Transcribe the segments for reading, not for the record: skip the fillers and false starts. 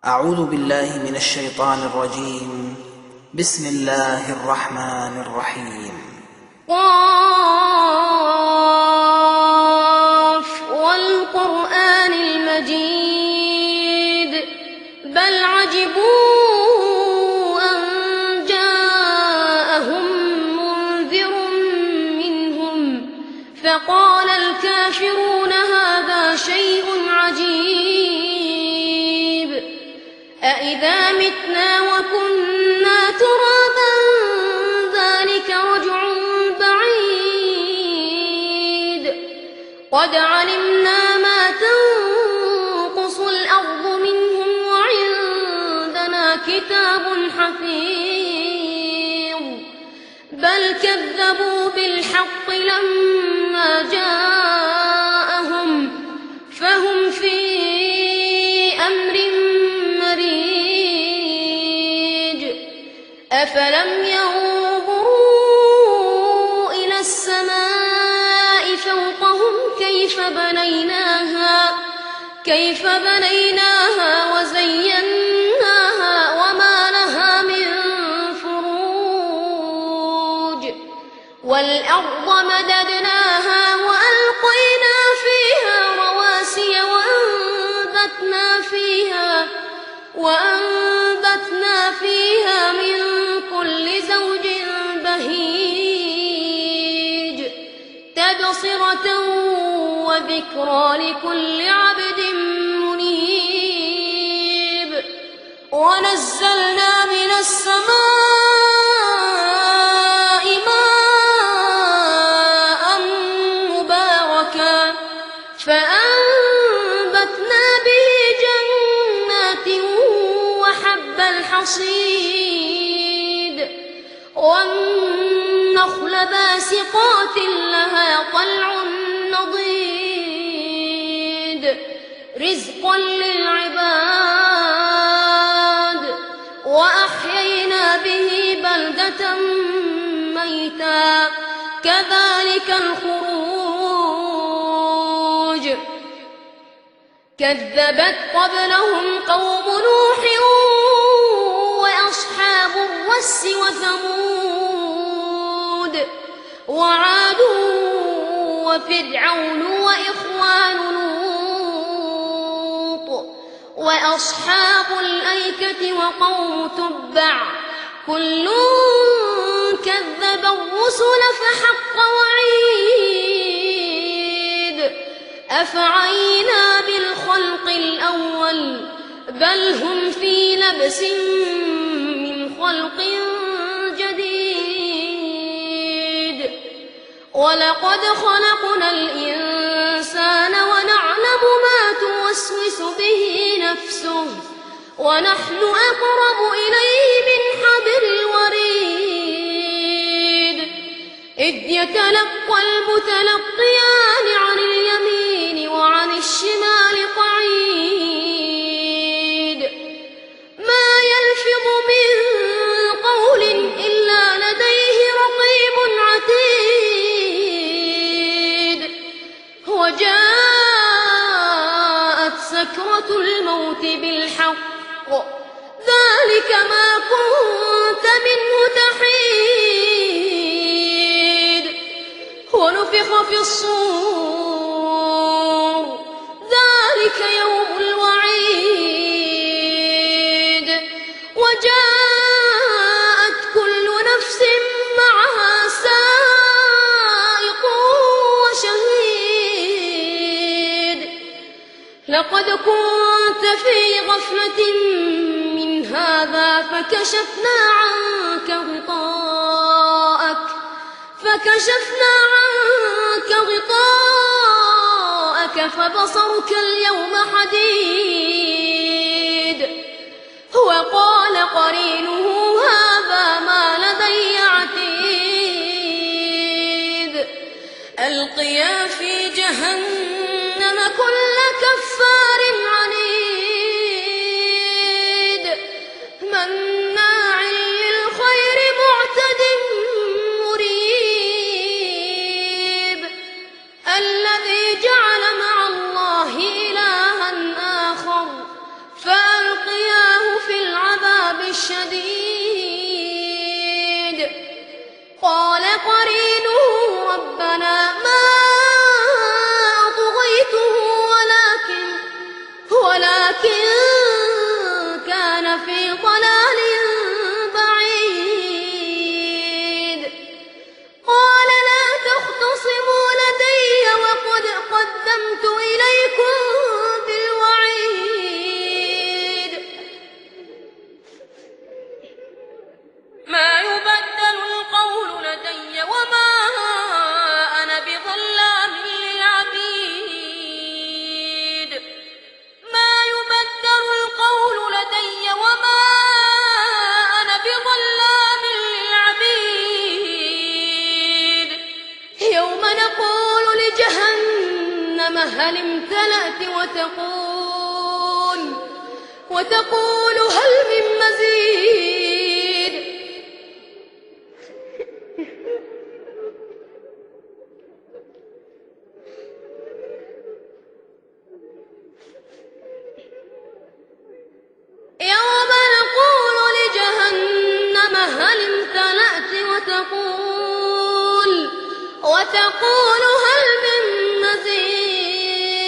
أعوذ بالله من الشيطان الرجيم. بسم الله الرحمن الرحيم. قاف والقرآن المجيد بل عجبوا أن جاءهم منذر منهم فقال الكافرون هذا شيء عجيب أإذا متنا وكنا ترابا ذلك رجع بعيد قد علمنا ما تنقص الأرض منهم وعندنا كتاب حفيظ بل كذبوا بالحق لما جاءهم فهم في أمر مريج أفلم ينظروا إلى السماء فوقهم كيف بنيناها وزيناها وما لها من فروج والأرض مددناها وألقينا فيها رواسي وأنبتنا فيها من كل زوج بهيج تبصرة وذكرى لكل عبد منيب ونزلنا من السماء ماء مباركا فأنبتنا به جنات وحب الحصيد والنخل باسقات لها طلع نضيد رزقا للعباد وأحيينا به بلدة ميتا كذلك الخروج كذبت قبلهم قوم نوح وأصحاب الرس وثمود وعاد وفرعون وإخوان لوط وأصحاب الأيكة وقوم تبع كل كذب الرسل فحق وعيد أفعينا بالخلق الأول بل هم في لبس من خلق جديد ولقد خلقنا الإنسان ونعلم ما توسوس به نفسه ونحن أقرب إليه من حبل الوريد إذ يتلقى المتلقيان عن اليمين وعن الشمال قعيد ما يلفظ من قول إلا لديه رقيب عتيد وجاءت سكرة الموت بالحق ذلك ما كنت منه تحيد ونفخ في الصور ذلك يوم الوعيد وجاءت كل نفس معها سائق وشهيد لقد كنت في غفلة من هذا فكشفنا عنك غطاءك فبصرك اليوم حديد وقال قرينه هذا ما لدي عتيد ألقيا في جهنم كل كفار عنيد مناع للخير معتد مريب الذي جعل مع الله إلها آخر فألقيا الشديد قال قرينه ربنا ما أطغيته ولكن كان في ضلال بعيد قال لا تختصموا لدي وقد قدمت إليكم بالوعيد ما يبدل القول لدي وما أنا بظلام للعبيد ما يبدل القول لدي وما أنا بظلام للعبيد يوم نقول لجهنم هل امتلأت وتقول هل من مزيد يوم نقول لجهنم هل امتلأت وتقول هل من مزيد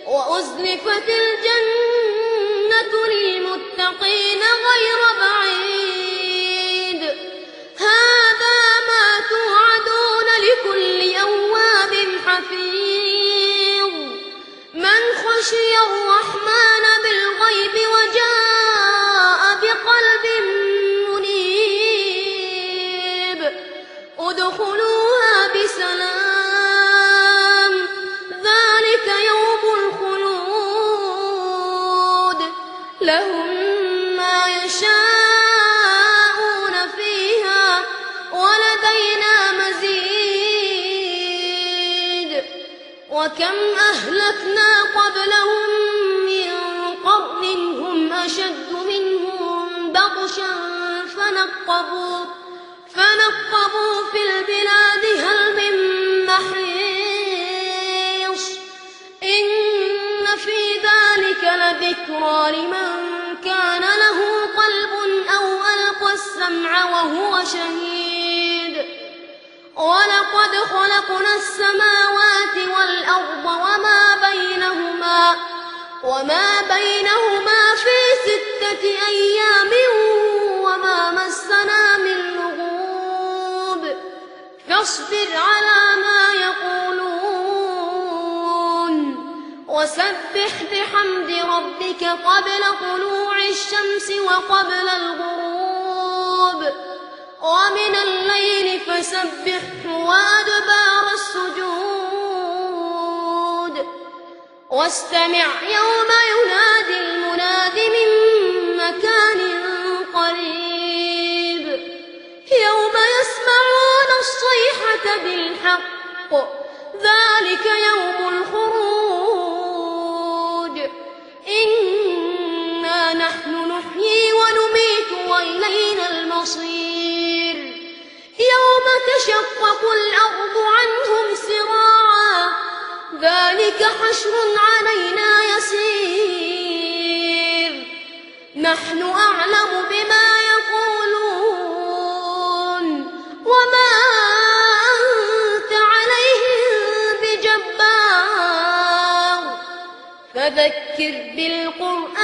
وأزلفت الجنة للمتقين غير بعيد هذا ما توعدون لكل أواب حفيظ من خشي الرحمن بالغيب وجاء بقلب منيب ادخلوها بسلام ذلك يوم الخلود لهم ما يشاءون فيها ولدينا مزيد وكم أهلكنا قبلهم من قرن هم أشد منهم بطشا فنقبوا في البلاد هل من محيص إن في ذلك لذكرى لمن كان له قلب أو ألقى السمع وهو شهيد ولقد خلقنا السماوات والأرض وما بينهما في 6 أيام وما مسنا من لغوب فاصبر على ما يقولون وسبح بحمد ربك قبل طلوع الشمس وقبل الغروب ومن الليل فسبحه وأدبار السجود واستمع يوم ينادي المناد من مكان قريب يوم يسمعون الصيحة بالحق ذلك يوم الخروج إنا نحن نحيي ونميت وإلينا المصير يوم تشقق الأرض عنهم سراعا ذلك حشر علينا يسير نحن أعلم بما يقولون وما أنت عليهم بجبار فذكر بالقرآن